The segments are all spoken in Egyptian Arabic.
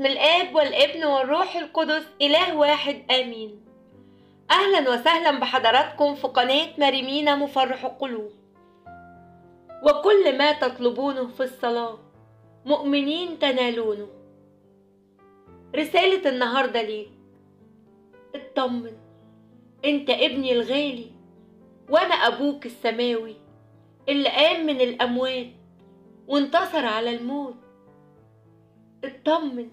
باسم الآب والابن والروح القدس إله واحد آمين. أهلا وسهلا بحضراتكم في قناة مريمينا مفرح القلوب. وكل ما تطلبونه في الصلاة مؤمنين تنالونه. رسالة النهاردة ليك: اطمن، انت ابني الغالي وانا ابوك السماوي اللي قام من الاموات وانتصر على الموت. اطمن،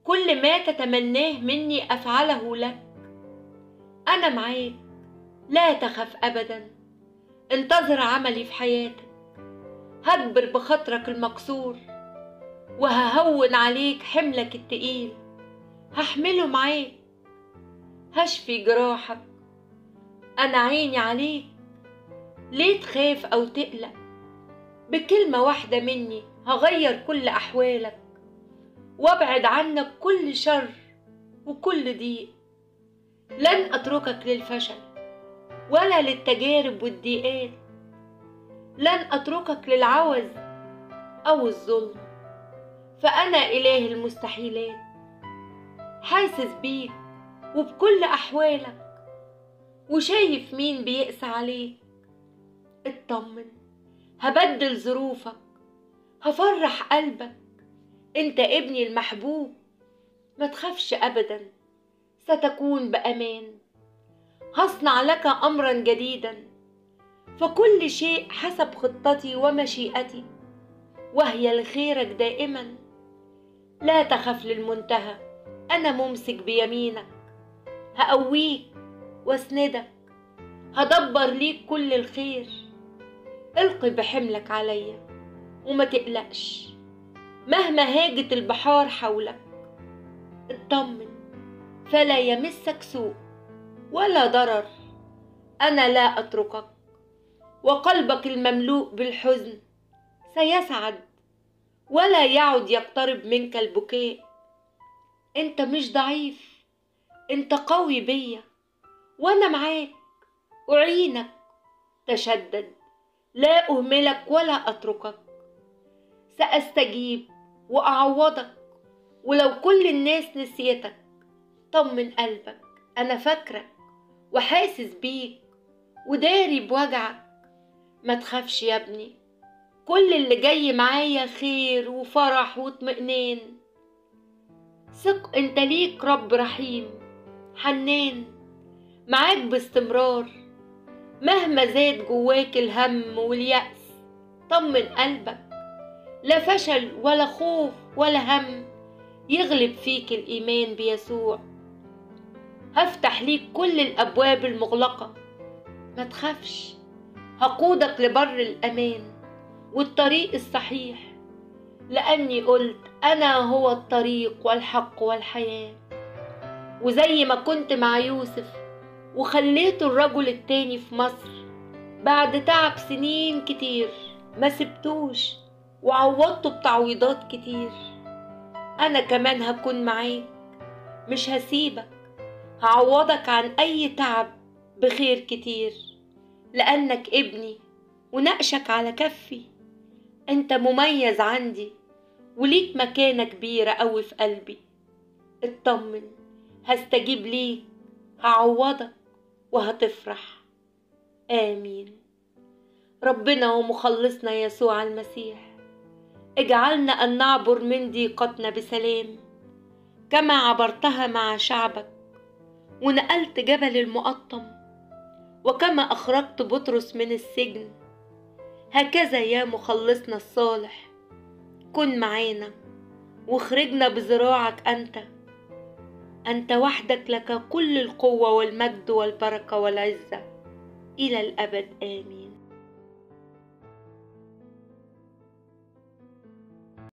كل ما تتمناه مني افعله لك، انا معاك، لا تخف ابدا. انتظر عملي في حياتك، هجبر بخاطرك المكسور وههون عليك حملك التقيل، هحمله معاك، هشفي جراحك، انا عيني عليك. ليه تخاف او تقلق؟ بكلمة واحدة مني هغير كل احوالك وابعد عنك كل شر وكل ضيق. لن اتركك للفشل ولا للتجارب والضيقات، لن اتركك للعوز او الظلم، فانا اله المستحيلات، حاسس بيك وبكل احوالك وشايف مين بيقسى عليك. اطمن، هبدل ظروفك، هفرح قلبك، انت ابني المحبوب، ما تخافش ابدا، ستكون بامان. هصنع لك امرا جديدا، فكل شيء حسب خطتي ومشيئتي، وهي لخيرك دائما. لا تخف للمنتهى، انا ممسك بيمينك، هقويك واسندك، هدبر ليك كل الخير. القي بحملك عليا وما تقلقش مهما هاجت البحار حولك. اطمن، فلا يمسك سوء ولا ضرر، انا لا اتركك، وقلبك المملوء بالحزن سيسعد ولا يعد يقترب منك البكاء. انت مش ضعيف، انت قوي بيا وانا معاك، اعينك. تشدد، لا اهملك ولا اتركك، ساستجيب واعوضك، ولو كل الناس نسيتك طمن قلبك، انا فاكرك وحاسس بيك وداري بوجعك. ما تخافش يا ابني، كل اللي جاي معايا خير وفرح واطمئنان. ثق، انت ليك رب رحيم حنان معاك باستمرار. مهما زاد جواك الهم واليأس طمن قلبك، لا فشل ولا خوف ولا هم يغلب فيك الإيمان بيسوع. هفتح ليك كل الأبواب المغلقة، ما تخافش، هقودك لبر الأمان والطريق الصحيح، لأني قلت أنا هو الطريق والحق والحياة. وزي ما كنت مع يوسف وخليته الرجل التاني في مصر بعد تعب سنين كتير، ما سبتوش وعوضته بتعويضات كتير، أنا كمان هكون معاك، مش هسيبك، هعوضك عن أي تعب بخير كتير، لأنك ابني ونقشك على كفي. أنت مميز عندي وليك مكانة كبيرة أوي في قلبي. اطمن، هستجيب ليك، هعوضك وهتفرح. آمين. ربنا ومخلصنا يسوع المسيح، اجعلنا أن نعبر من ضيقتنا بسلام كما عبرتها مع شعبك ونقلت جبل المقطم، وكما أخرجت بطرس من السجن، هكذا يا مخلصنا الصالح كن معانا واخرجنا بذراعك. أنت وحدك لك كل القوة والمجد والبركة والعزة إلى الأبد. آمين.